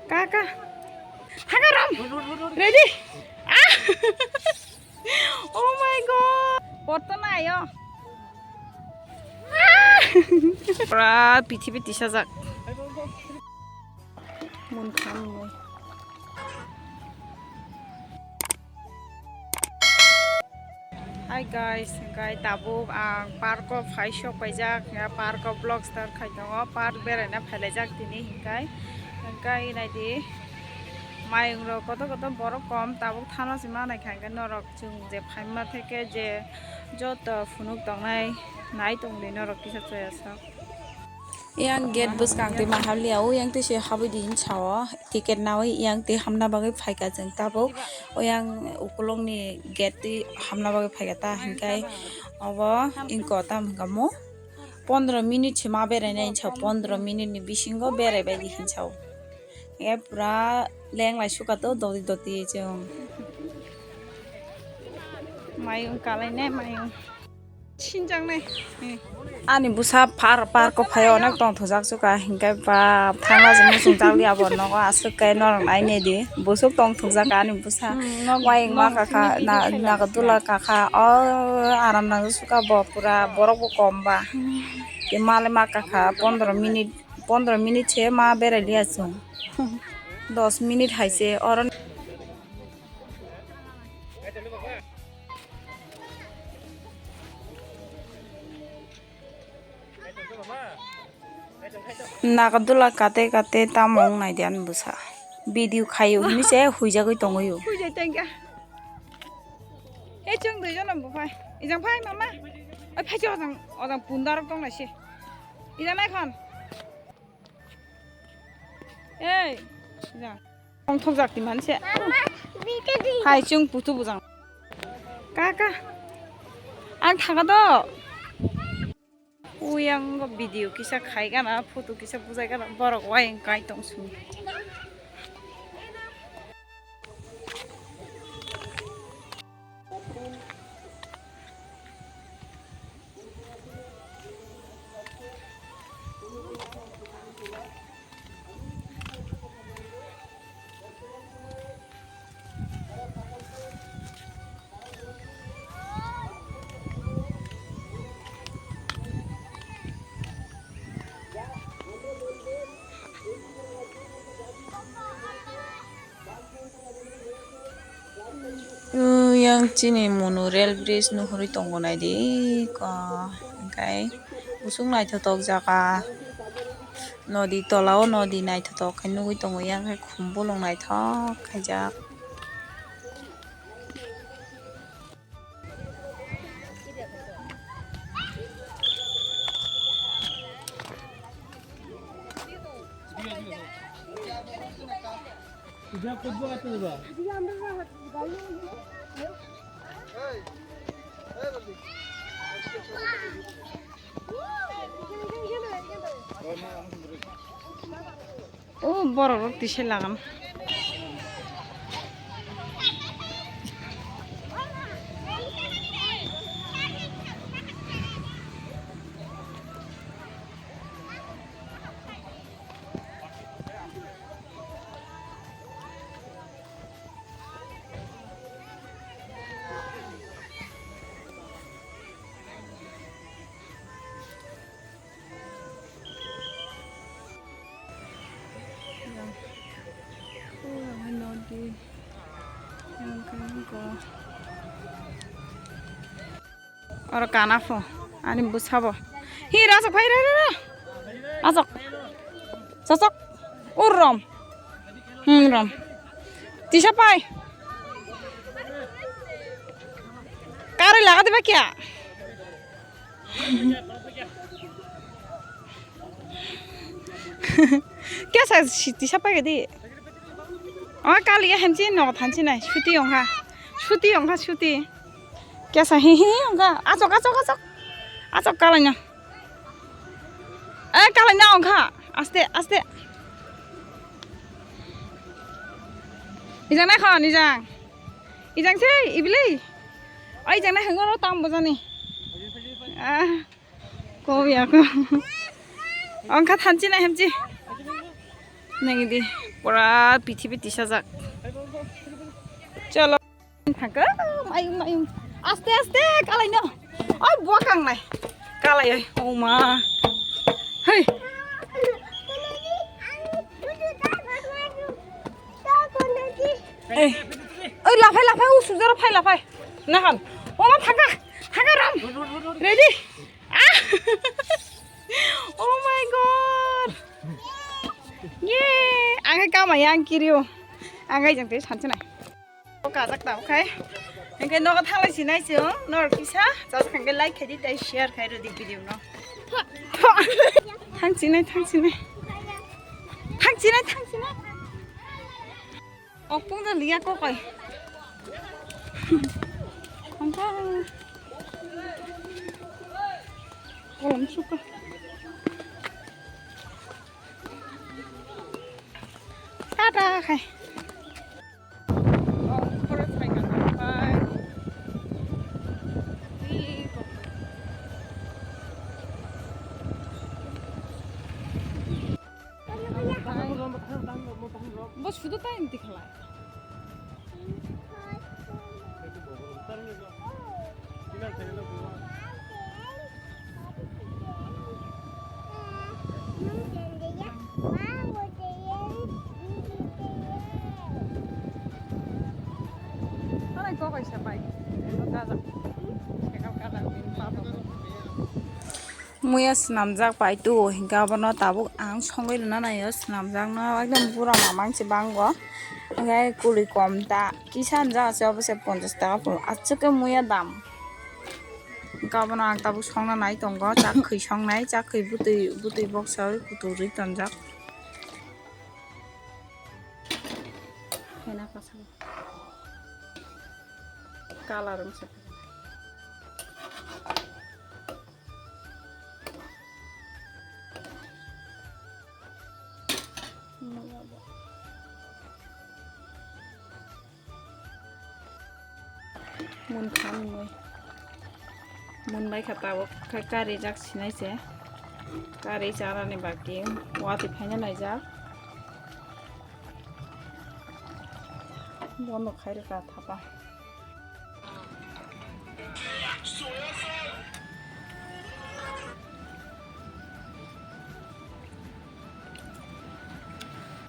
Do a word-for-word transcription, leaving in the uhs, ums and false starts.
Kaka. Hagaram. Ready? Ah! Oh my God. Porto na ayo. Ah! Pura pithibi tisajak. Mun khamni. Hi guys, hingkai tabuk ang park o phai sok paijak, ya park o vlog start khai tongo, park beraina phailaijak tini hingkai, hingkai naidi mayung rok kotor kotor borok kom tabuk thana se manai kha, hingke norok chwng je phaima theke je joto phunuk tongnai nai tongdi norok kisa chaya sak. Yang gate bwskang twi ma hamliya, o yang twi se habwi di hinsa o ticket nawi yang twi hamna bagwi phaikha chwng tabuk. O yang ukulukni gate twi hamna bagwi phaikha ta hinkai obo ingko tam hinka mo pondro minute se ma berainai hinsa o, pondro minute ni bisingo beraibai di hinsa o. E pura lenglai suka to doti doti chwng. Mayung kalainai mayung. Sinjaknai. Ani bwsa par parko phai onek tongthokjak suka hinkai ba thangna jwng muchung jakli abo nogo aswk kai norok nainai di busuk tongthokjak ani bwsa. Hmm, nok, wayeng nok ma kakha simi na khailak nagadula sika. Kakha o aram nang suka bo pura borok bo kom ba. Hmm. Ke male ma kakha pondro minute pondro minute se ma berai liya chwng. Dos minute hai se oro. Nagadula kate kate tamo wng nai di ani bwsa. Video khaio hinwi se huijagwi tongwi o. Huijai tengka. He chwng dui jona bo phai. Ijang phai mama. Oi phai se ojang ojang punda rok tong nai se. Ijang nai khon. Ei. Ijang. Tongthokjak twi manse. Hai chwng putu bujang. Kaka. Ang thaga do. Uyang go video kisa khai gana, photo kisa bujai gana, borok wayang kai tong sini. Yang chini mono rail bridge nuhurwi tongo naidi ko, hwnkhe bwswk naithotok jaga, nodi tola o nodi naithotok khe nugwi tongo, yang khe khum bolong naithok khaijak. O borok rok tise lagan. Oro kana pho ani bwsabo. Hi, ra sok phai, ra, ra, ra. Asok. Sosok. Ur rom. Hmm, rom. Tisa pai. Kari laga diba kya? Kya sa si tisa pai di? O kali ya hemchi no thanchi nai. Suti ong ha. Suti ong ha, suti. Kya sa hi hi ong ha. Asok, asok, asok. Asok kalanya. Eh, kalai na ongkha. Aste, aste. Ijang naikho, nijang. Ijang se, ibili. Oi, ijang naikho, ngoro tam bojani. Ah, ko ya ko. Ongkha thanchi na hemchi. Nang di pura pithibi tisajak. Chalo. Thangka, mayung, mayung. Aste, aste, kalai no. Oi, buwa kang nai. Kalai, oi, oh ma. Hei. Ei. Oi, laphai, laphai, u sujaro phai, laphai. Nahan. Oh ma, thangka. Thangka ram. Ready? Ah. Oh my God. Ye. Ang kama yang kirio. Ang jang te sanchana. Kajak ta, okay? Hingke nogo thalai sinai chwng, nor kisa, chajak hingke like khaidi tei share khai rwdi video no. Thang sinai, thang sinai. Thang sinai, thang sinai. Okpung da liya kokoi. Angka. Kolom suka. Tata khai. Bo sudo ta inti khalai. Muya swnamjak pai tu, hingke abono tabuk ang songwi rwna naio, swnamjakno ekdom bura mamang se bango, hingke kwlwi kom ta kisa hwnjak se, obo se ponchash taka phuru, aswk khe muya dam. Hingke abono ang tabuk songna nai tongo, chak khwi songnai, chak khwi bwtwi, bwtwi boksa oi kuturwi tonjak. Hena kasa colour wngsa. Munkha mwnwi. Munbai kha tabuk khe kari jak sinai se. Kari chanani baki watwi phaina naijak. Bono khairokha thapa.